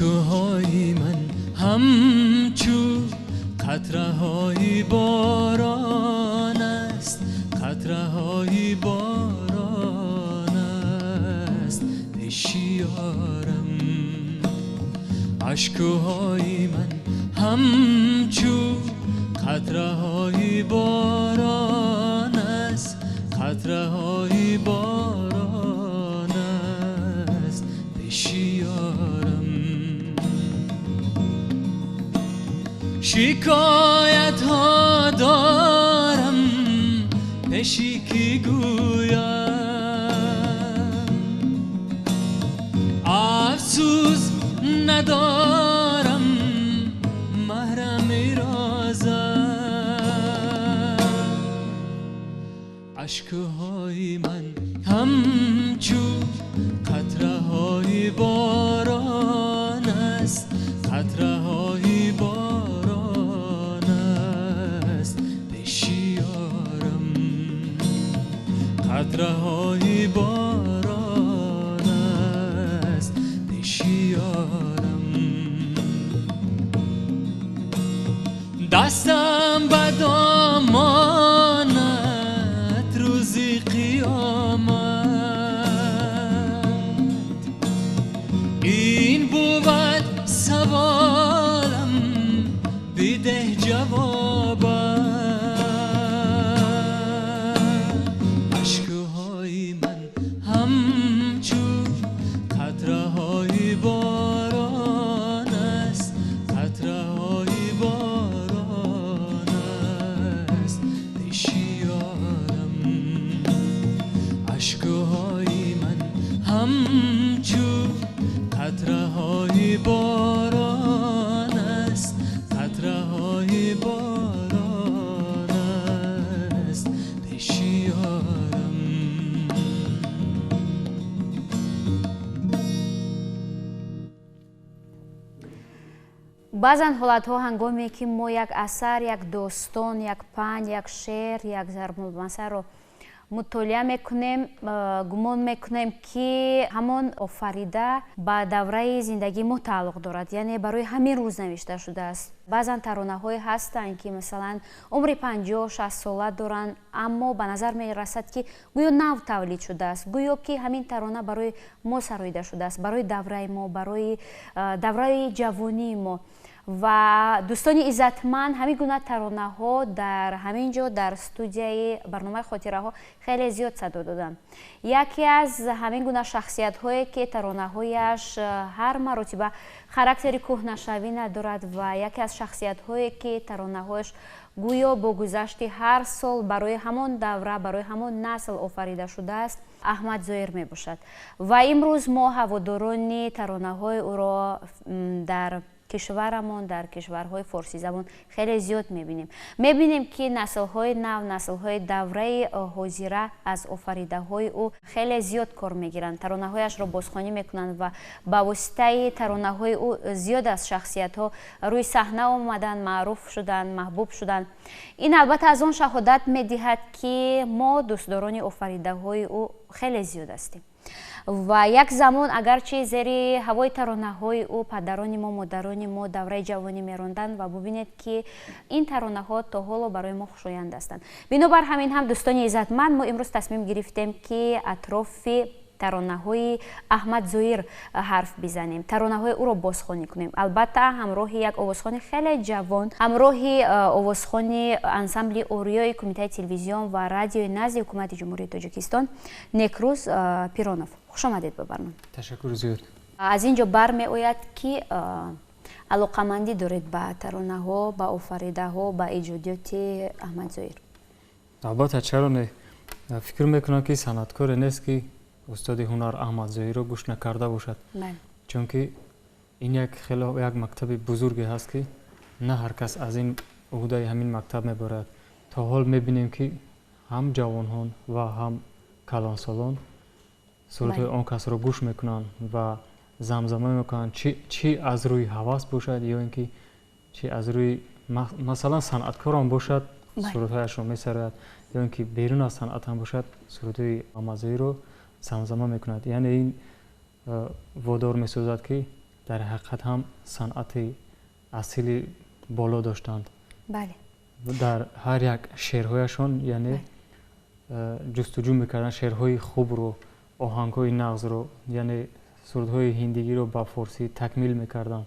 Ашкҳои ман ҳамчу қатраҳои борон аст, қатраҳои борон аст пеши ёрам. Ашкҳои ман ҳамчу қатраҳои борон аст, қатраҳои борон аст пеши ёрам. Шикоятҳо дорам пеши кӣ гӯям, афсӯс надорам маҳрами розам. Ашкҳои ман ҳамчу қатраҳои борон аст, қатраҳои борон аст пеши ёрам, қатраҳои борон аст пеши ёрам. Дастам ба домонат рӯзи қиёмат, ин бувад саволам бидеҳ ҷавобам. Ашкҳои ман ҳамчу қатраҳои борон аст, қатраҳои борон аст пеши ёрам. Ашкҳои ман ҳамчу қатраҳои борон аст, қатраҳои борон аст пеши ёрам. Баъзан ҳолатҳо ҳангоме ки мо як асар, як достон, як панд, як шеър, як зарбулмасалро мутолиа мекунем, гумон мекунем, ки ҳамон офарида ба давраи зиндагии мо тааллуқ дорад, яъне барои ҳамин рӯз навишта шудааст. Баъзан таронаҳое ҳастанд, ки масалан умри 50-60 сола доранд, аммо ба назар мерасад, ки гӯё нав тавлид шудааст, гӯё ки ҳамин тарона барои мо сароида шудааст, барои давраи мо, барои давраи ҷавонии мо. Ва дӯстони иззатманд, ҳамин гуна таронаҳо дар ҳамин ҷо дар студияи барномаи хотираҳо хеле зиёд садо доданд. Яке аз ҳамин гуна шахсиятҳое, ки таронаҳояш ҳар маротиба характери кӯҳнашавӣ надорад ва яке аз шахсиятҳое, ки таронаҳояш гӯё бо гузашти ҳар сол барои ҳамон давра, барои ҳамон насл офарида шудааст, Аҳмад Зоир мебошад. Ва имрӯз мо ҳаводорони таронаҳои ӯро дар кишварамон, дар кишварҳои форсизабон хеле зиёд мебинем. Мебинем, ки наслҳои нав, наслҳои давраи ҳозира аз офаридаҳои ӯ хеле зиёд кор мегиранд, таронаҳояшро бозхонӣ мекунанд ва ба воситаи таронаҳои ӯ зиёд аз шахсиятҳо рӯи саҳна омаданд, маъруф шуданд, маҳбуб шуданд. Ин албатта аз он шаҳодат медиҳад, ки мо дӯстдорони офаридаҳои ӯ хеле зиёд ҳастем. Ва як замон агарчи зери ҳавои таронаҳои ӯ падарони мо, модарони мо давраи ҷавонӣ меронданд ва бубинед, ки ин таронаҳо то ҳоло барои мо хушоянд ҳастанд. Бинобар ҳамин ҳам, дӯстони иззатманд, мо имрӯз тасмим гирифтем, ки атрофи таронаҳои Аҳмад Зоир ҳарф бизанем, таронаҳои ӯро бозхонӣ кунем. Албатта ҳамроҳи як овозхони хеле ҷавон, ҳамроҳи овозхони ансамбли Ориёи Кумитаи телевизион ва радиои назди Ҳукумати Ҷумҳурии Тоҷикистон Некрӯз Пиронов. Хуш омадед ба барнома. Ташаккур зиёд. Аз ин ҷо бармеояд, ки алоқамандӣ доред ба таронаҳо, ба офаридаҳо, ба эҷодиёти Аҳмад Зоир. Албатта, чаро не? Фикр мекунам, ки санъаткоре нест, ки устоди ҳунар Аҳмад Зоирро гӯш накарда бошад, чунки ин як хеле як мактаби бузурге ҳаст, ки на ҳар кас аз ин уҳдаи ҳамин мактаб мебарад. То ҳол мебинем, ки ҳам ҷавонҳон ва ҳам калонсолон сурудҳои он касро гӯш мекунанд ва замзама мекунанд, чӣ аз рӯи ҳавас бошад ё ин ки чӣ аз рӯи масалан санъаткорам бошад, сурудҳояшро месарояд, ё ин ки берун аз санъат ҳам бошад, сурудҳои Аҳмад Зоирро замзама мекунад. Яъне ин водор месозад, ки Дар ҳақиқат ҳам санъати асили боло доштанд. Бале. Дар ҳар як шеърҳояшон, яъне ҷустуҷӯ мекарданд шеърҳои хубро, оҳангҳои нағзро, яъне сурудҳои ҳиндигиро ба форсӣ такмил мекарданд.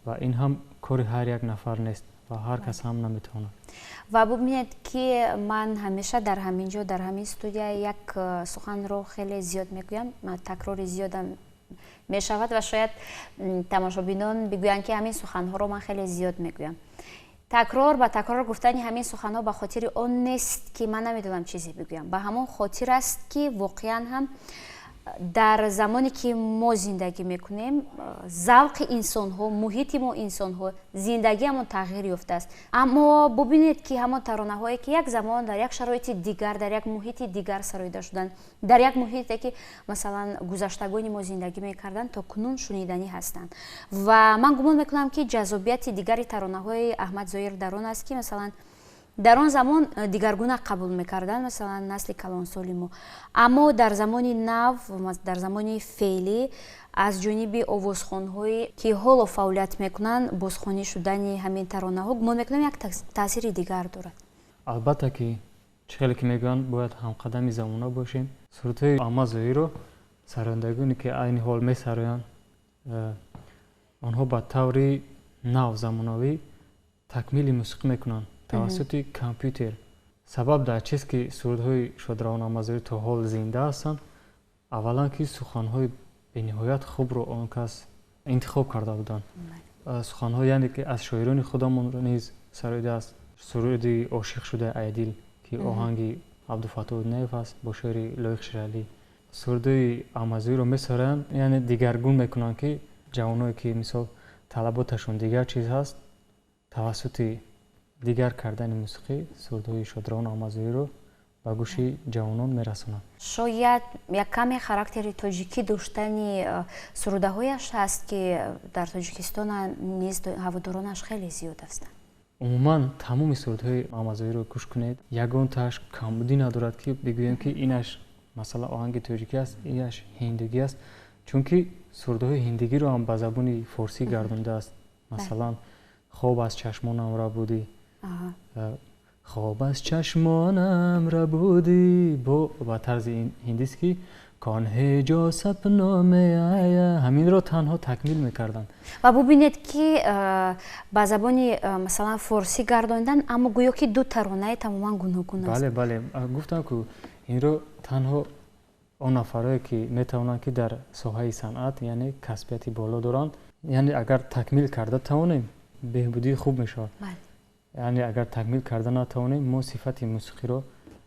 Ва ин ҳам кори ҳар як нафар нест ва ҳар кас ҳам наметавонад. Ва бубинед, ки ман ҳамеша дар ҳамин ҷо, дар ҳамин студия як суханро хеле зиёд мегӯям, такрори зиёдам мешавад ва шояд тамошобинон бигӯянд, ки ҳамин суханҳоро ман хеле зиёд мегӯям. Такрор ба такрор гуфтани ҳамин суханҳо ба хотири он нест, ки ман намедонам чизе бигӯям, ба ҳамон хотир аст, ки воқеан ҳам дар замоне ки мо зиндагӣ мекунем, завқи инсонҳо, муҳити мо, инсонҳо, зиндагиамон тағйир ёфтааст. Аммо бубинед, ки ҳамон таронаҳое, ки як замон дар як шароити дигар, дар як муҳити дигар сароида шуданд, дар як муҳите, ки масалан гузаштагони мо зиндагӣ мекарданд, то кунун шуниданӣ ҳастанд. Ва ман гумон мекунам, ки ҷаззобияти дигари таронаҳои Аҳмад Зоир дар он аст, ки масалан дар он замон дигаргуна қабул мекарданд, масалан насли калонсоли мо, аммо дар замони нав, дар замони феълӣ, аз ҷониби овозхонҳое, ки ҳоло фаъолият мекунанд, бозхонӣ шудани ҳамин таронаҳо, гумон мекунам, як таъсири дигар дорад. Албатта, ки чӣ хеле ки мегӯянд, бояд ҳамқадами замона бошем. Сурудҳои Аҳмад Зоҳирро сарояндагоне, ки айни ҳол месароянд, онҳо ба таври нав, замонавӣ такмили мусиқӣ мекунанд тавассути компютер. Сабаб дар чист, ки сурудҳои шодравон Аҳмад Зоҳир то ҳол зинда ҳастанд? Аввалан, ки суханҳои бениҳоят хубро он кас интихоб карда буданд. Суханҳо, яъне ки аз шоирони худамонро низ сароидааст. Суруди «Ошиқ шуда айдил», ки оҳанги Абдуфаттоҳ Одинаев аст бо шеъри Лоиқ Шералӣ. Сурудҳои Аҳмад Зоҳирро месароянд, яъне дигаргун мекунанд, ки ҷавоное, ки мисол талаботашон дигар чиз ҳаст, тавассути дигар кардани мусиқӣ сурудҳои шодравон Аҳмад Зоҳирро ба гӯши ҷавонон мерасонанд. Шояд як каме характери тоҷикӣ доштани сурудаҳояш ҳаст, ки дар Тоҷикистон низ ҳаводоронаш хеле зиёд ҳастанд. Умуман, тамоми сурудҳои Аҳмад Зоҳирро гӯш кунед, ягонтааш камбудӣ надорад, ки бигӯем, ки инаш масалан оҳанги тоҷикӣ аст, инаш ҳиндугӣ аст, чунки сурудҳои ҳиндигиро ҳам ба забони форсӣ гардондааст. Масалан, «Хоб аз чашмонам рабудӣ», «Хоб аз чашмонам рабудӣ» бо ба тарзи ҳиндист, ки «Кон ҳе ҷо сапно ме ая», ҳаминро танҳо такмил мекарданд. Ва бубинед, ки ба забони масалан форсӣ гардондан, аммо гӯё ки ду таронаи тамоман гуногун аст. Бале, гуфтам, ку инро танҳо он нафарое, ки метавонанд, ки дар соҳаи санъат, яъне касбияти боло доранд, яъне агар такмил карда тавонем, беҳбудии хуб мешавад, яъне агар такмил карда натавонем, мо сифати мусиқиро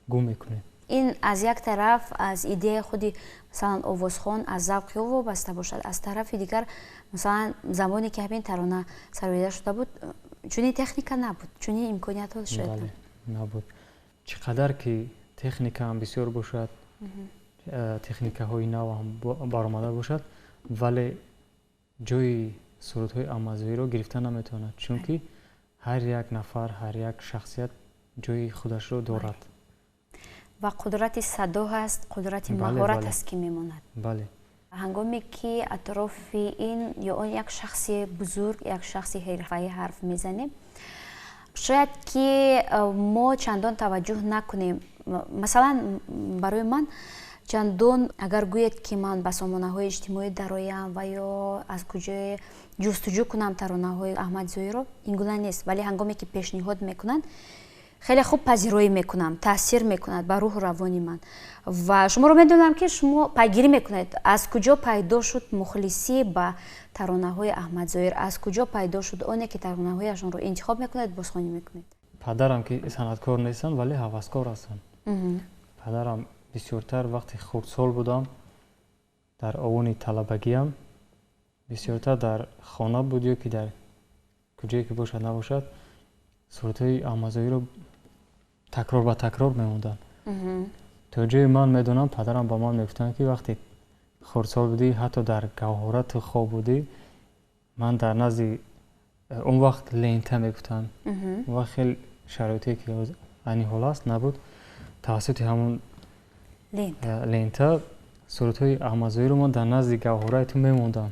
гум мекунем. Ин аз як тараф аз идеяи худи масалан овозхон, аз завқи ӯ вобаста бошад, аз тарафи дигар, масалан замоне ки ҳамин тарона сароида шуда буд, чунин техника набуд, чунин имкониятҳо шояд набуд. Чӣ қадар ки техника ҳам бисёр бошад, техникаҳои нав ҳам баромада бошад, вале ҷои сурудҳои Аҳмад Зоҳирро гирифта наметавонад, чунки ҳар як нафар, ҳар як шахсият ҷои худашро дорад. Ва қудрати садо ҳаст, қудрати маҳорат аст, ки мемонад. Бале. Ҳангоме ки атрофи ин ё он як шахси бузург, як шахси ҳирфаӣ ҳарф мезанем, шояд ки мо чандон таваҷҷӯҳ накунем. Масалан, барои ман чандон, агар гӯед, ки ман ба сомонаҳои иҷтимоӣ дароям ва ё аз куҷое ҷустуҷӯ кунам таронаҳои Аҳмад Зоҳирро, ин гуна нест. Вале ҳангоме ки пешниҳод мекунанд, хеле хуб пазироӣ мекунам, таъсир мекунад ба рӯҳу равони ман. Ва шуморо медонам, ки шумо пайгирӣ мекунед, аз куҷо пайдо шуд мухлисӣ ба таронаҳои Аҳмад Зоҳир, аз куҷо пайдо шуд оне, ки таронаҳояшонро интихоб мекунед, бозхонӣ мекунед? Падарам, ки санъаткор нестанд, вале ҳаваскор ҳастанд. Падарам бисёртар вақти хурдсол будам, дар овони талабагиам, бисёртар дар хона буд ё ки дар куҷое ки бошад набошад, сурудҳои Аҳмад Зоҳирро такрор ба такрор мемонданд. То ҷое ман медонам, падарам ба ман мегуфтанд, ки вақте хурдсол будӣ, ҳатто дар гаҳвора ту хоб будӣ, ман дар назди, он вақт лента мегуфтанд, он вақт хеле шароите, ки айни ҳол аст, набуд, тавассути ҳамон лента сурудҳои Аҳмад Зоҳирро ман дар назди гаҳвораи ту мемондам.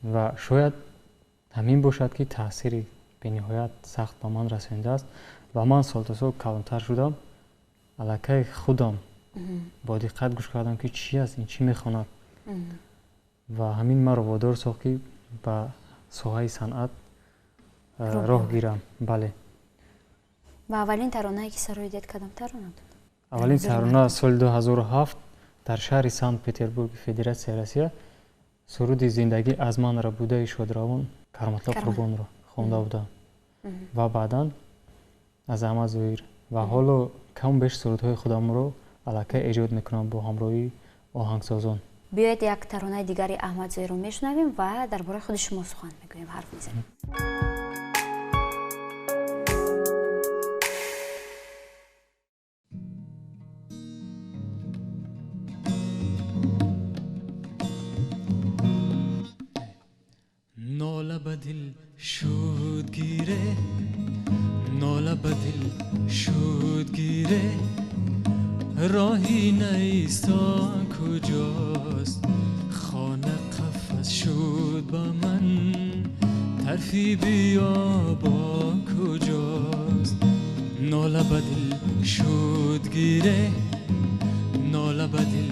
Ва шояд ҳамин бошад, ки таъсири бениҳоят сахт ба ман расонидааст ва ман сол то сол калонтар шудам, аллакай худам бо диққат гӯш кардам, ки чӣ аст ин, чӣ мехонад. Ва ҳамин маро водор сохт, ки ба соҳаи санъат роҳ гирам. Бале. Ва аввалин таронае, ки сароидед, кадом тарона буд? Аввалин тарона соли 2007 дар шаҳри Санкт Петербурги Федератсияи Россия суруди «Зиндагӣ аз ман рабудаи шодравон» Кароматло Қурбонро хонда будам ва баъдан аз Аҳмад Зоҳир. Ва ҳоло кам беш сурудҳои худамро аллакай эҷод мекунам бо ҳамроҳии оҳангсозон. Биёед, як таронаи дигари Аҳмад Зоҳирро мешунавем ва дар бораи худи шумо сухан мегӯем, ҳарф мезанем. Нола ба дил шуд гире, нола ба дил шуд гире, роҳи найистон куҷост? Хона қафас шуд ба ман, тарфи биёбон куҷост? Нола ба дил шуд гире, нола ба дил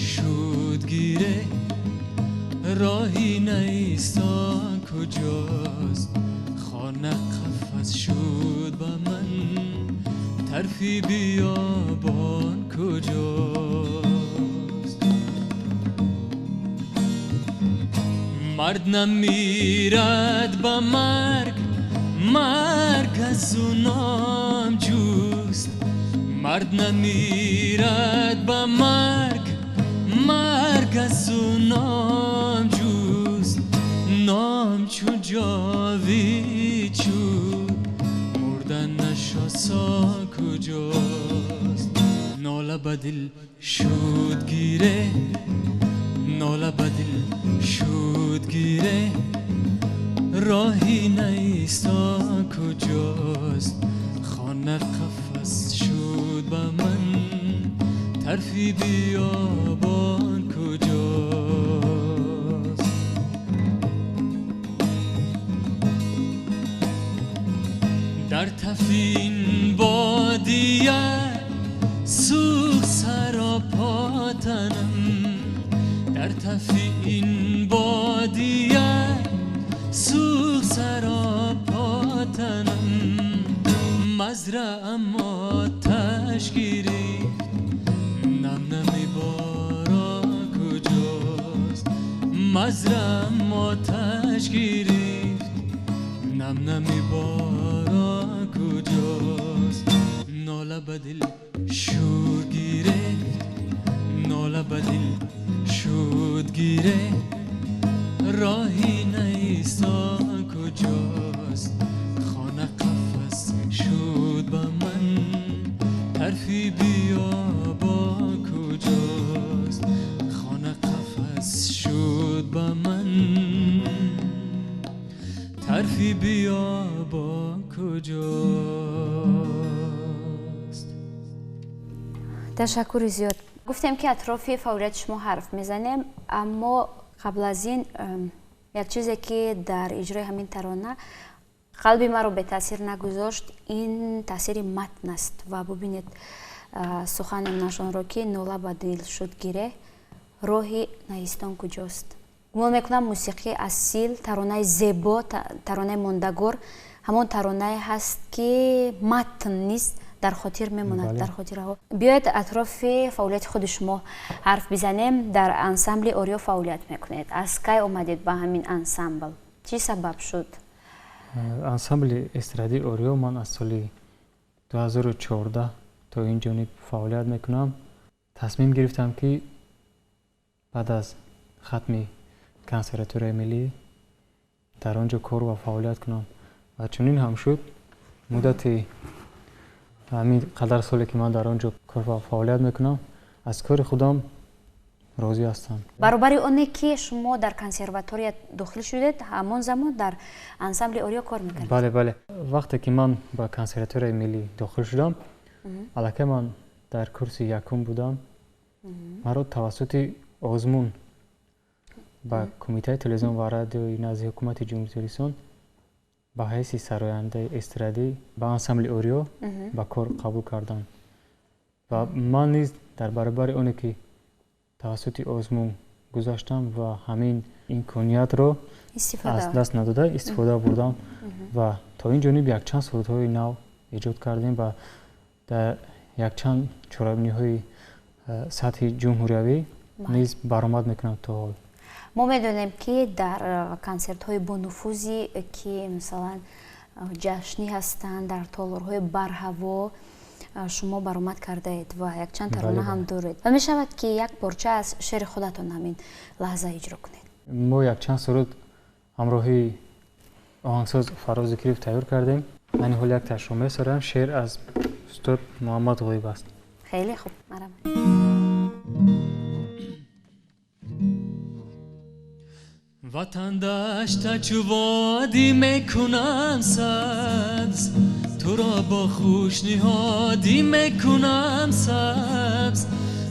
шуд гире, роҳи найистон куҷост? Хона қафас шуд ба ман, тарфи биёбон куҷост? Мард намирад ба марг, марг аз ӯ ном ҷуст. Мард намирад ба марг, марг аз ӯ ном ҷуст. Ном чун ҷовид шуд, мурданаш осон куҷост? Нола ба дил шуд гире, нола ба дил шуд гире, роҳи найистон куҷост? Хона қафас шуд ба ман, тарфи биёбон куҷост? Дар тафи ин бодия сӯхт саропо танам, дар тафи ин бодия сӯхт саропо танам. Мазраам оташ гирифт, намнами борон куҷост? Мазраам оташ гирифт, намнами борон куҷост? Нола ба дил шуд гирифт, нола ба дил шуд гире, роҳи найистон куҷост? Хона қафас шуд ба ман, тарфи биёбон куҷост? Хона қафас шуд ба ман, тарфи биёбон куҷост? Ташаккури зиёд. Гуфтем, ки атрофи фаъолияти шумо ҳарф мезанем, аммо қабл аз ин як чизе, ки дар иҷрои ҳамин тарона қалби маро бетаъсир нагузошт, ин таъсири матн аст. Ва бубинед сухани нашонро, ки нола ба дил шуд гире, роҳи наистон куҷост? Гумон мекунам, мусиқии асил, таронаи зебо, таронаи мондагор ҳамон таронае ҳаст, ки матн низ дар хотир мемонад, дар хотираҳо. Биёед, атрофи фаъолияти худи шумо ҳарф бизанем. Дар ансамбли Ориё фаъолият мекунед. Аз кай омадед ба ҳамин ансамбл, чӣ сабаб шуд? Ансамбли эстрадии Ориё ман аз соли 2014 то ин ҷониб фаъолият мекунам. Тасмим гирифтам, ки баъд аз хатми консерваторияи миллӣ дар он ҷо кор ва фаъолият кунам ва чунин ҳам шуд. Муддати ҳамин қадар соле, ки ман дар он ҷо кор ва фаъолият мекунам, аз кори худам розӣ ҳастам. Баробари оне ки шумо дар консерватория дохил шудед, ҳамон замон дар ансамбли Ориё кор мекардед? Бале, вақте ки ман ба консерваторияи миллӣ дохил шудам, аллакай ман дар курси якум будам. Маро тавассути озмун Ба Кумитаи телевизион ва радиои назди Ҳукумати Ҷумҳурии Тоҷикистон ба ҳайси сарояндаи эстрадӣ ба ансамбли Ориё ба кор қабул карданд. Ва ман низ дар баробари оне ки тавассути озмун гузаштам ва ҳамин имкониятро аз даст надода истифода бурдам ва то ин ҷониб якчанд сурудҳои нав эҷод кардем ва дар якчанд чорабиниҳои сатҳи ҷумҳуриявӣ низ баромад мекунам то ҳол. Мо медонем, ки дар консертҳои бонуфузе, ки масалан ҷашнӣ ҳастанд, дар толорҳои барҳаво шумо баромад кардаед ва якчанд тарона ҳам доред. Ва мешавад, ки як порча аз шеъри худатон ҳамин лаҳза иҷро кунед? Мо якчанд суруд ҳамроҳи оҳангсоз Фарроз Зикриев тайёр кардем. Айни ҳол якташро месароям. Шеър аз устод Муҳаммад Ғоиб аст. Хеле хуб, марҳамат. Ватан дашта чу водӣ мекунам сабз, туро бо хушниҳодӣ мекунам сабз.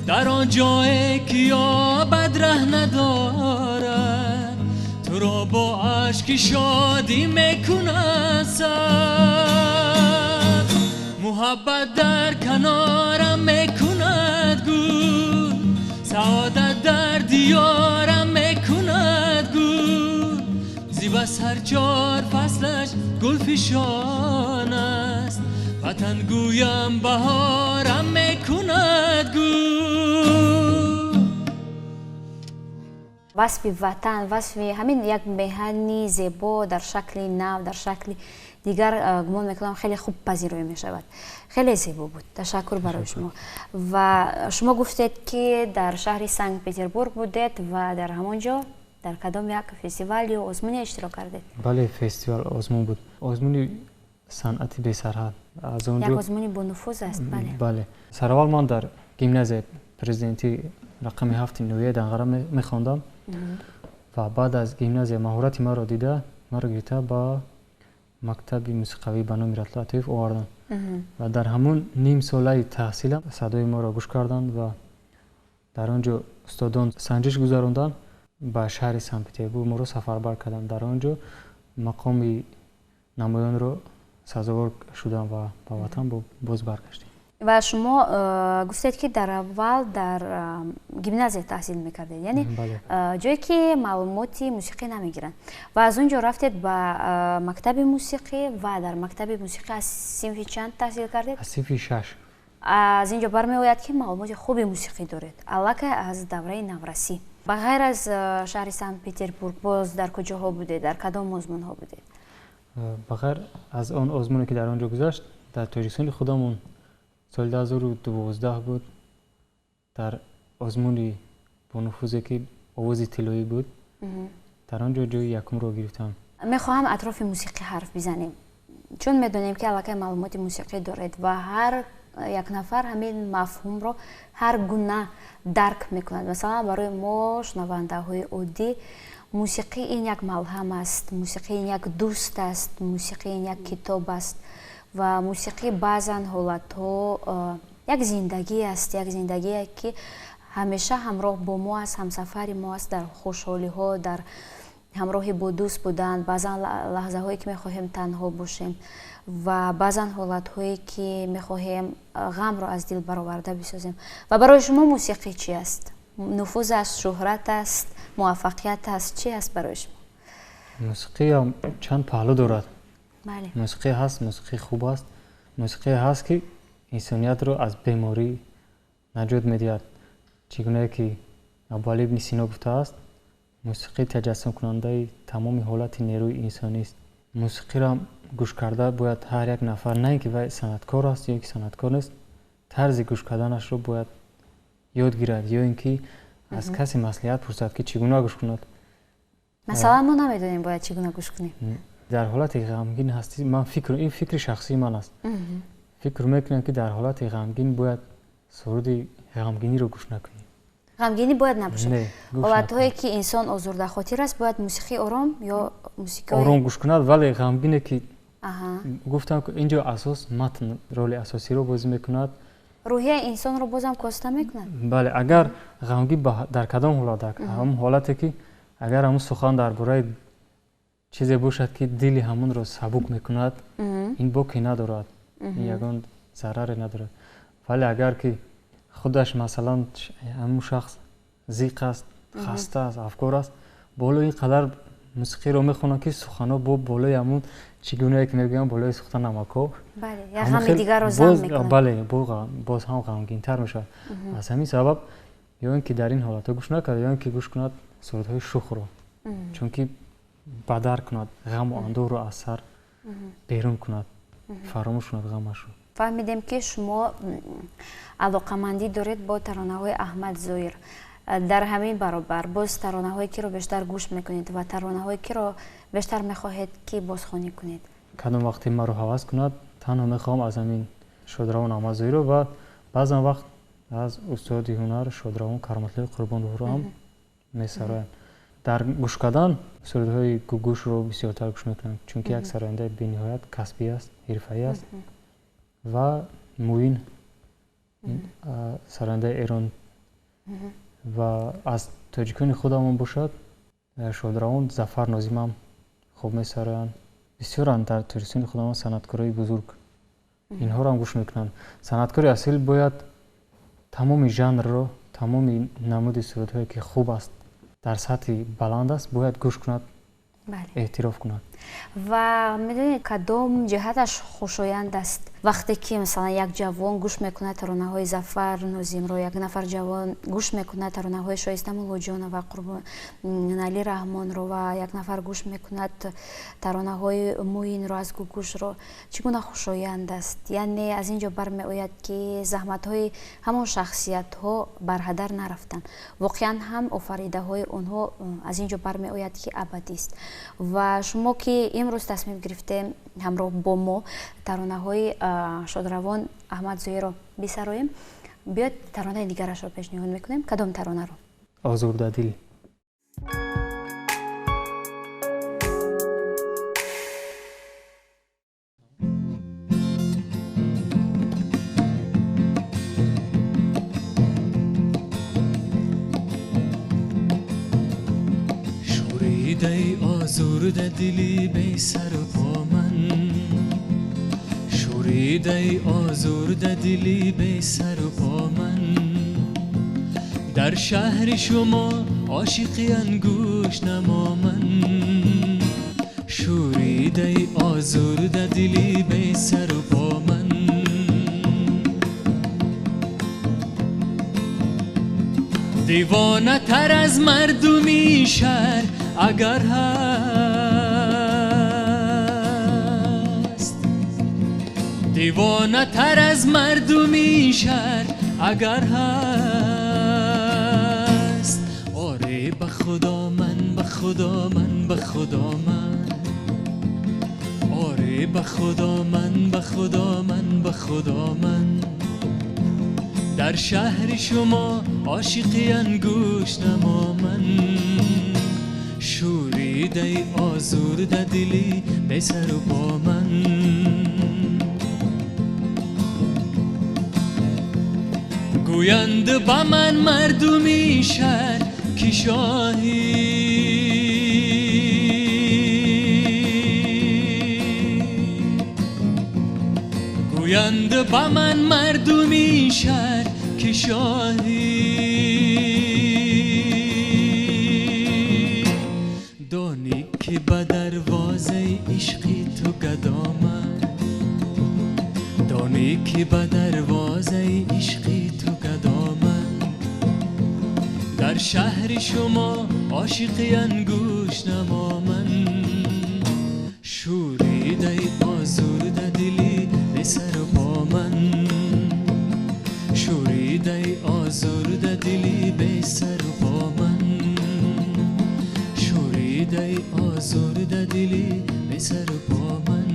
Дар он ҷое ки ёбад раҳ надорад, туро бо ашки шодӣ мекунам сабз. Муҳаббат дар канорам мекунад гул, саодат дар диёрам мекунад гул. Зибас ҳар чор фаслаш гулфишон аст, ватан гӯям баҳорам мекунад гул. Васфи ватан, васфи ҳамин як меҳани зебо дар шакли нав, дар шакли дигар, гумон мекунам, хеле хуб пазироӣ мешавад. Хеле зебо буд, ташаккур барои шумо. Ва шумо гуфтед, ки дар шаҳри Санкт Петербург будед ва дар ҳамон ҷо дар кадом як фестивал ё озмуне иштирок кардед? Бале, фестивал, озмун буд, озмуни санъати бесарҳад. Аз он як озмуни бонуфуз аст, бале. Бале, сараввал ман дар гимназияи президентӣ рақами 7-и ноҳияи Данғара мехондам ва баъд аз гимназия маҳорати маро дида, маро гирифта ба мактаби мусиқавӣ ба номи Ратулло Атоев оварданд ва дар ҳамун ним солаи таҳсилам садои моро гӯш карданд ва дар он ҷо устодон санҷиш гузаронданд, ба шаҳри Санкт Петербург моро сафарбар карданд. Дар он ҷо мақоми намоёнро сазовор шудам ва ба ватан боз баргаштем. Ва шумо гуфтед, ки дар аввал дар гимназия таҳсил мекардед, яъне ҷое ки маълумоти мусиқӣ намегиранд, ва аз он ҷо рафтед ба мактаби мусиқӣ. Ва дар мактаби мусиқӣ аз синфи чанд таҳсил кардед? Аз синфи 6. Аз ин ҷо бармеояд, ки маълумоти хуби мусиқӣ доред аллакай аз давраи наврасӣ. Ба ғайр аз шаҳри Санкт Петербург боз дар куҷоҳо будед, дар кадом озмунҳо будед? Ба ғайр аз он озмуне, ки дар он ҷо гузашт, дар Тоҷикистони худамон соли 2012 буд, дар озмуни бонуфузе, ки Овози тиллоӣ буд, дар он ҷо ҷои якумро гирифтам. Мехоҳам атрофи мусиқӣ ҳарф бизанем, чун медонем, ки аллакай маълумоти мусиқӣ доред ва ҳар як нафар ҳамин мафҳумро ҳар гуна дарк мекунад. Масалан, барои мо, шунавандаҳои оддӣ, мусиқӣ ин як малҳам аст, мусиқӣ ин як дӯст аст, мусиқӣ ин як китоб аст ва мусиқӣ баъзан ҳолатҳо як зиндагӣ аст, як зиндагие, ки ҳамеша ҳамроҳ бо мо аст, ҳамсафари мо аст дар хушҳолиҳо, дар ҳамроҳи бо дӯст будан, баъзан лаҳзаҳое, ки мехоҳем танҳо бошем, ва баъзан ҳолатҳое, ки мехоҳем ғамро аз дил бароварда бисозем. Ва барои шумо мусиқӣ чи аст? Нуфуз аст, шӯҳрат аст, муваффақият аст, чи аст барои шумо? Мусиқиам чанд паҳлӯ дорад. Мусиқӣ ҳаст, мусиқӣ хуб аст, мусиқӣ ҳаст, ки инсониятро аз беморӣ наҷот медиҳад. Чӣ гунае ки Абуалӣ ибни Сино гуфтааст, мусиқӣ таҷассумкунандаи тамоми ҳолати нерӯи инсонист. Мусиқиро гӯш карда бояд ҳар як нафар, на ин ки вай санъаткор аст ё ин ки санъаткор нест, тарзи гӯш карданашро бояд ёд гирад ё ин ки аз касе маслиҳат пурсад, ки чӣ гуна гӯш кунад. Масалан, мо намедонем, бояд чӣ гуна гӯш кунем. Дар ҳолати ғамгин ҳастӣ, ман фикр, ин фикри шахсии ман аст, фикр мекунам, ки дар ҳолати ғамгин бояд суруди ғамгиниро гӯш накунӣ. Ғамгинӣ бояд набошад. Ҳолатҳое, ки инсон озурдахотир аст, бояд мусиқии ором ё мусиқии ором гӯш кунад, вале ғамгине ки гуфтам, ин ҷо асос матн роли асосиро бозӣ мекунад. Рӯҳияи инсонро бозам коста мекунад. Бале, агар ғамгин дар кадом ҳолат, дар ҳамон ҳолате, ки Агар ҳамун сухан дар бораи чизе бошад, ки дили ҳамонро сабук мекунад, ин боке надорад, ин ягон зараре надорад. Вале агар ки худаш, масалан, ҳамун шахс зиқ аст, хаста аст, афкор аст, болои ин қадар мусиқиро мехонад, ки суханҳо бо болои ҳамун, чӣ гунае ки мегӯям, болои сӯхта намако, бале, боз ҳам ғамгинтар мешавад. Аз ҳамин сабаб ё ин ки дар ин ҳолатҳо гӯш накард, ё ин ки гӯш кунад сурудҳои шухро, чунки бадар кунад ғаму андӯҳро, аз сар берун кунад, фаромӯш кунад ғамашро. Фаҳмидем, ки шумо алоқамандӣ доред бо таронаҳои Аҳмад Зоир. Дар ҳамин баробар боз таронаҳое киро бештар гӯш мекунед ва таронаҳое киро бештар мехоҳед, ки бозхонӣ кунед? Кадом вақте маро ҳавас кунад, танҳо мехоҳам аз ҳамин шодравон Аҳмад Зоиро ва баъзан вақт аз устоди ҳунар шодравон Кароматлои Қурбоновро ҳам месароям. Дар гӯш кардан сурудҳои Гугушро бисёртар гӯш мекунам, чунки як сарояндаи бениҳоят касбӣ аст, ҳирфаӣ аст, ва Муин, сарояндаи Эрон, ва аз тоҷикони худамон бошад, шодравон Зафар Нозимам хуб месароянд. Бисёранд дар Тоҷикистони худамон санъаткорои бузург, инҳоро ҳам гӯш мекунанд. Санъаткори асил бояд тамоми жанрро, тамоми намуди сурудҳое, ки хуб аст, дар сатҳи баланд аст, бояд гӯш кунад, эътироф кунад. Ва медонед, кадом ҷиҳаташ хушоянд аст? Вақте ки, масалан, як ҷавон гӯш мекунад таронаҳои Зафар Нозимро, як нафар ҷавон гӯш мекунад таронаҳои Шоиста Муллоҷонова, Қурбонали Раҳмонро, ва як нафар гӯш мекунад таронаҳои Муинро аз Гугушро, чӣ гуна хушоянд аст? Яъне аз ин ҷо бармеояд, ки заҳматҳои ҳамон шахсиятҳо барҳадар нарафтанд. Воқеан ҳам офаридаҳои онҳо аз ин ҷо бармеояд, ки абадист. Ва шумо ки имрӯз тасмим гирифтем ҳамроҳ бо мо таронаҳои шодравон Аҳмад Зоиро бисароем, биёд таронаи дигарашро пешниҳод мекунем. Кадом таронаро? Озурдадил. Шуридаи озурда дили бесару по ман, шуридаи озурда дили бесару по ман, дар шаҳри шумо ошиқи ангуш намо ман, шуридаи озурда дили бесару по ман. Девонатар аз мардуми шаҳр агар ҳаст, девонатар аз мардуми шаҳр агар ҳаст, оре ба худо ман, ба худо ман, ба худо ман, оре ба худо ман, ба худо ман, ба худо ман, дар шаҳри шумо ошиқи ангуш намо ман, шуридаи озурда дили бесару по ман. Гӯянд ба ман мардуми шаҳр ки шоҳӣ, гӯянд ба ман мардуми шаҳр ки шоҳӣ, донӣ ки ба дарвозаи ишқи ту гадоман, донӣ ки ба дарвозаи ишқи ту гадоман, дар шаҳри шумо ошиқи ангуш намо ман, шуридаи озурда дили бесару по ман, шуридаи озурда дили бесару по ман, шуридаи озурда дили бесару по ман.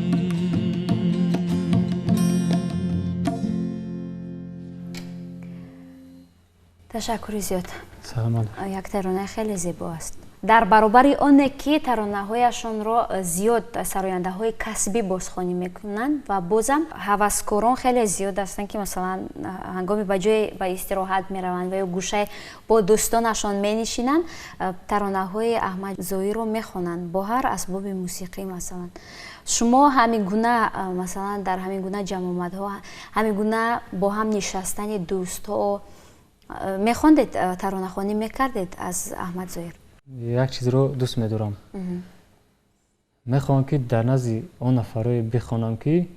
Ташаккури зиёд. Саломат. Як таронаи хеле зебо аст. Дар баробари оне ки таронаҳояшонро зиёд сарояндаҳои касбӣ бозхонӣ мекунанд ва бозам ҳаваскорон хеле зиёд ҳастанд, ки масалан ҳангоми ба ҷое ба истироҳат мераванд ва ё гӯшае бо дӯстонашон менишинанд, таронаҳои Аҳмад Зоҳирро мехонанд бо ҳар асбоби мусиқӣ. Масалан, шумо ҳамин гуна, масалан, дар ҳамин гуна ҷамъомадҳо, ҳамин гуна бо ҳам нишастани дӯстҳо мехондед, таронахонӣ мекардед аз Аҳмад Зоҳир? Як чизро дӯст медорам, мехоҳам, ки дар назди он нафарое бихонам, ки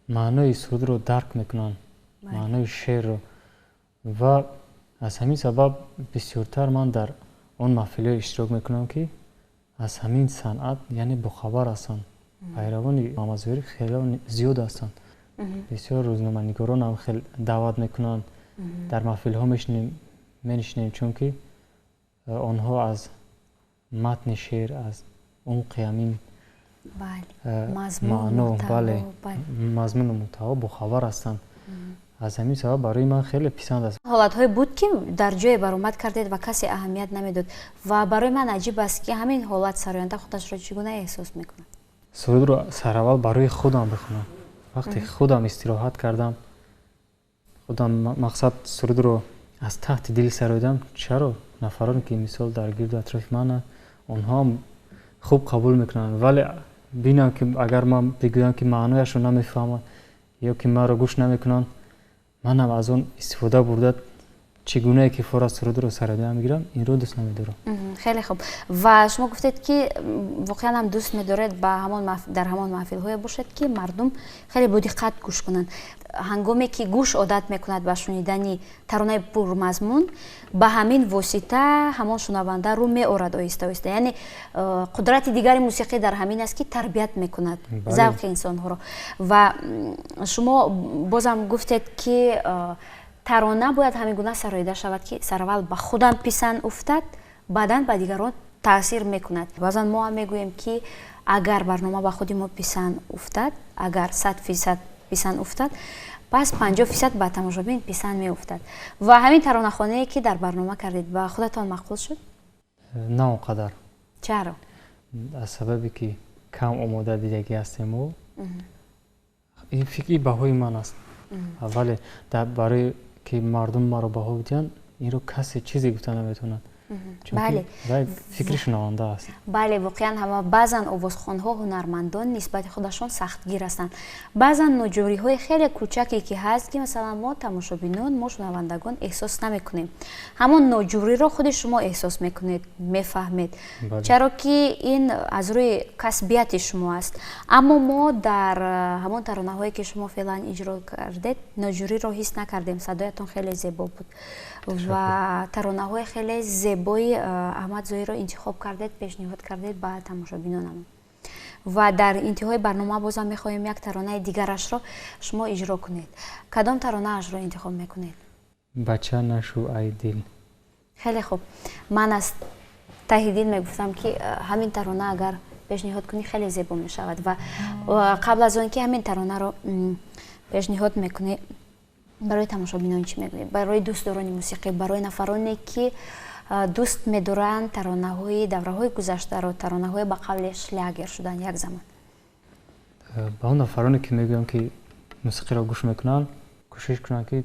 маънои сурудро дарк мекунанд, маънои шеърро, ва аз ҳамин сабаб бисёртар ман дар он маҳфилҳое иштирок мекунам, ки аз ҳамин санъат, яъне, бохабар ҳастанд. Пайравони Муҳаммад Зоҳирӣ хеле зиёд ҳастанд. Бисёр рӯзноманигоронам хел даъват мекунанд, дар маҳфилҳо менишинем, чунки онҳо аз матни шеър, аз умқи ҳамин маъно, бале, мазмуну муҳтаво бохабар ҳастанд. Аз ҳамин сабаб барои ман хеле писанд аст. Ҳолатҳое буд, ки дар ҷое баромад кардед ва касе аҳамият намедод, ва барои ман аҷиб аст, ки ҳамин ҳолат сароянда худашро чӣ гуна эҳсос мекунад? Сурудро сараввал барои худам бихонам. Вақте худам истироҳат кардам, худам, мақсад, сурудро аз таҳти дил сароидам, чаро нафароне, ки мисол дар гирду атрофи мананд, онҳоам хуб қабул мекунанд. Вале бинам, ки агар ман бигӯям, ки маънояшро намефаҳманд ё ки маро гӯш намекунанд, манам аз он истифода бурда, чӣ гунае ки фора сурудро сароида мегирам, инро дӯст намедорам. Хеле хуб. Ва шумо гуфтед, ки воқеан ҳам дӯст медоред ба ҳамон дар ҳамон маҳфилҳое бошед, ки мардум хеле бодиққат гӯш кунанд. Ҳангоме ки гӯш одат мекунад ба шунидани таронаи пурмазмун, ба ҳамин восита ҳамон шунаванда рӯ меорад оҳиста оҳиста. Яъне қудрати дигари мусиқӣ дар ҳамин аст, ки тарбият мекунад завқи инсонҳоро. Ва шумо бозам гуфтед, ки тарона бояд ҳамин гуна сароида шавад, ки сараввал ба худам писанд уфтад, баъдан ба дигарон таъсир мекунад. Баъзан мо ҳам мегӯем, ки агар барнома ба худи мо писанд уфтад, агар 100% писанд уфтад, пас 50% ба тамошобин писанд меуфтад. Ва ҳамин таронахонае, ки дар барнома кардед, ба худатон маъқул шуд? На он қадар. Чаро? Аз сабабе ки кам омода дидагӣ ҳастем мо. Ин фикри баҳои ман аст, вале барои ки мардум маро баҳо бидиҳанд, инро касе чизе гуфта наметавонад. Вай фикри шунаванда аст. Бале, воқеан ҳама баъзан овозхонҳо, ҳунармандон нисбати худашон сахтгир ҳастанд. Баъзан ноҷориҳои хеле кӯчаке, ки ҳаст, ки масалан мо тамошобинон, мо шунавандагон эҳсос намекунем, ҳамон ноҷӯриро худи шумо эҳсос мекунед, мефаҳмед, чаро ки ин аз рӯи касбияти шумо аст. Аммо мо дар ҳамон таронаҳое, ки шумо феълан иҷро кардед, ноҷӯриро ҳис накардем. Садоятон хеле зебо буд ва таронаҳои хеле зебои Аҳмад Зоҳирро интихоб кардед, пешниҳод кардед ба тамошобинонамон. Ва дар интиҳои барнома бозам мехоҳем як таронаи дигарашро шумо иҷро кунед. Кадом таронаашро интихоб мекунед? Бача нашу ай дил. Хеле хуб. Ман аз таҳи дил мегуфтам, ки ҳамин тарона агар пешниҳод кунӣ, хеле зебо мешавад. Ва қабл аз он ки ҳамин таронаро пешниҳод мекунӣ, барои тамошобинон чӣ мегӯед, барои дӯстдорони мусиқӣ, барои нафароне, ки дӯст медоранд таронаҳои давраҳои гузаштаро, таронаҳои ба қавли шлягер шудан як замон? Ба он нафароне, ки мегӯям, ки мусиқиро гӯш мекунанд, кӯшиш кунанд, ки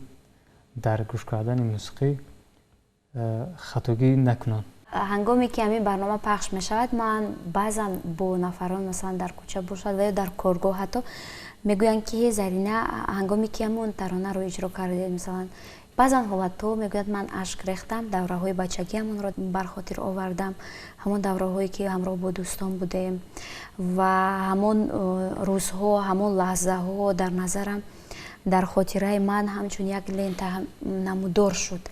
дар гӯш кардани мусиқӣ хатогӣ накунанд. Ҳангоме ки ҳамин барнома пахш мешавад, ман баъзан бо нафарон, масалан, дар кӯча бошад ва ё дар коргоҳ ҳатто, мегӯянд, ки Зарина, ҳангоме ки ҳамон таронаро иҷро кардед, масалан, баъзан ҳолатҳо мегӯяд, ман ашк рехтам, давраҳои бачагиамонро бар хотир овардам, ҳамон давраҳое, ки ҳамроҳ бо дӯстон будем, ва ҳамон рӯзҳо, ҳамон лаҳзаҳо дар назарам, дар хотираи ман ҳамчун як лента намудор шуд.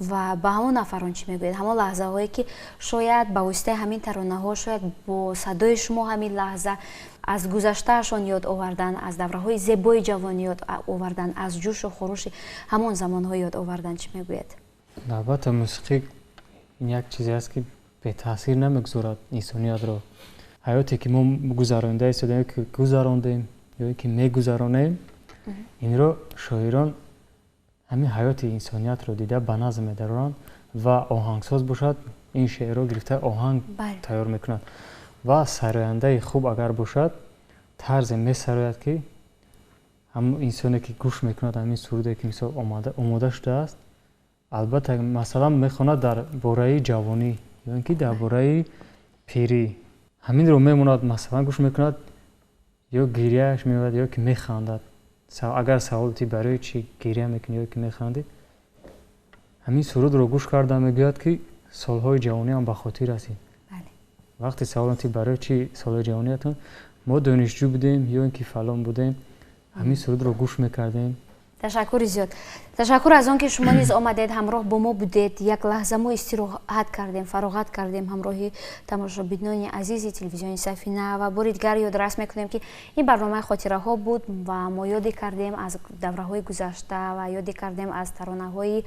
Ва ба ҳамон нафарон чӣ мегӯед, ҳамон лаҳзаҳое, ки шояд ба воситаи ҳамин таронаҳо, шояд бо садои шумо ҳамин лаҳза аз гузаштаашон ёд овардан, аз давраҳои зебои ҷавонӣ ёд овардан, аз ҷӯшу хурӯши ҳамон замонҳо ёд овардан, чӣ мегӯед? Албатта, мусиқӣ ин як чизе аст, ки бетаъсир намегузорад инсониятро. Ҳаёте, ки мо гузаронида истодаем, ки гузарондем ё ки мегузаронем, инро шоирон ҳамин ҳаёти инсониятро дида ба назм медароранд ва оҳангсоз бошад, Ин шеърро гирифта оҳанг тайёр мекунад ва сарояндаи хуб агар бошад, тарзе месарояд, ки ҳамон инсоне, ки гӯш мекунад ҳамин суруде, ки мисол омода шудааст, албатта, масалан, мехонад дар бораи ҷавонӣ ё ин ки дар бораи пирӣ, ҳаминро мемонад, масалан, гӯш мекунад, ё гирияаш меояд, ё ки механдад. Агар савол ти, барои чӣ гирия мекунӣ ё ки механдӣ, ҳамин сурудро гӯш карда мегӯяд, ки солҳои ҷавониам ба хотир расид. Вақте савол ти, барои чӣ солҳои ҷавониятон, мо донишҷӯ будем ё ин ки фалон будем, ҳамин сурудро гӯш мекардем. Ташаккури зиёд, ташаккур аз он ки шумо низ омадед, ҳамроҳ бо мо будед. Як лаҳза мо истироҳат кардем, фароғат кардем ҳамроҳи тамошобинони азизи телевизиони Сафина. Ва бори дигар ёдрас мекунем, ки ин барномаи хотираҳо буд ва мо ёде кардем аз давраҳои гузашта ва ёде кардем аз таронаҳои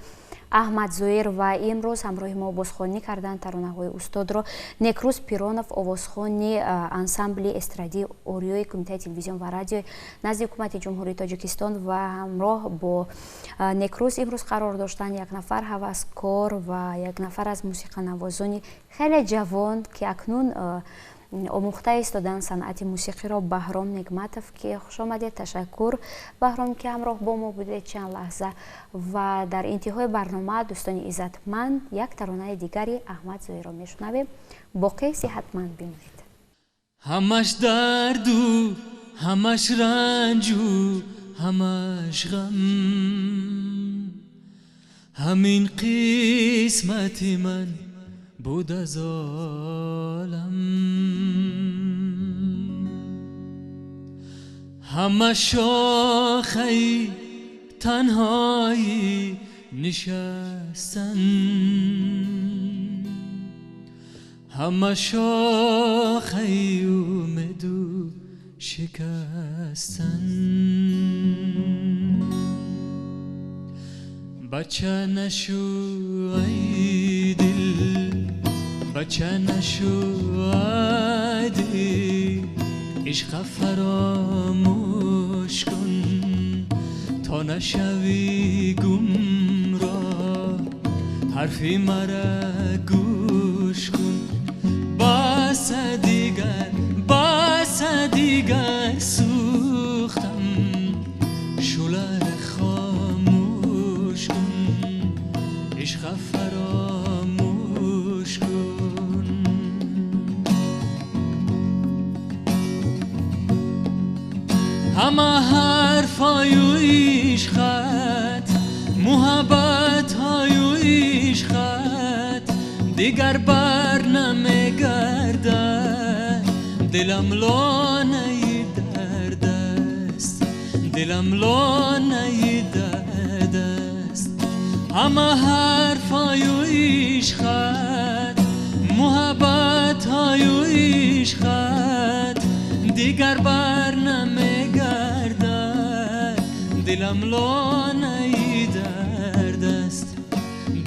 Аҳмад Зоир. Ва имрӯз ҳамроҳи мо овозхонӣ карданд таронаҳои устодро Некрӯз Пиронов, овозхони ансамбли эстрадии Ориёи Кумитаи телевизион ва радиои назди Ҳукумати Ҷумҳурии Тоҷикистон. Ва ҳамроҳ бо Некрӯз имрӯз қарор доштанд як нафар ҳаваскор ва як нафар аз мусиқанавозони хеле ҷавон, ки акнун омӯхта истоданд санъати мусиқиро, Баҳром Негматов, ки хуш омадед. Ташаккур, Баҳром, ки ҳамроҳ бо мо будед чанд лаҳза. Ва дар интиҳои барнома, дӯстони иззатманд, як таронаи дигари Аҳмад Зоирро мешунавем. Боқӣ сиҳатманд бимонед. Ҳамаш дарду, ҳамаш ранҷу, ҳамаш ғам, ҳамин қисмати ман буд аз олам. Ҳама шохаи танҳоӣ нишастан, ҳама шохаи умеду шикастан. Бача нашу, ай дил, бача нашу, ай дил, ишқа фаромӯш кун, то нашавӣ гумроҳ, ҳарфи мара гӯш кун. Баса дигар, баса дигар сӯхтам, шӯлара хомӯш кун, ишқа фаромӯш кун. Ҳама ҳарфҳою ишқат, муҳаббатҳою ишқат дигар бар намегардад. Дилам лонаи дард аст, дилам лонаи дард аст. Ҳама ҳарфҳою ишқат, муҳаббатҳою ишқат дигар бар намегардад. Дилам лонаи дард аст,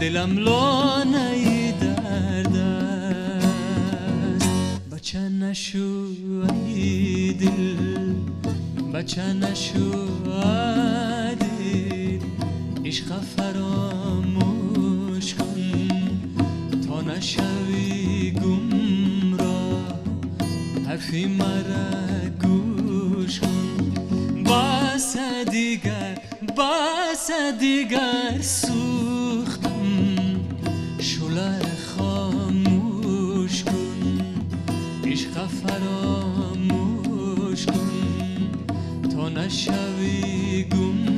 дилам лонаи дард аст. Бача нашу, ай дил, бача нашу, ай дил, ишқа фаромӯш кун, то нашавӣ гумроҳ, ҳарфи мара гӯш кун. Баса дигар, баса дигар сӯхтам, шӯлара хомӯш кун, ишқа фаромӯш кун, то нашавӣ гумроҳ.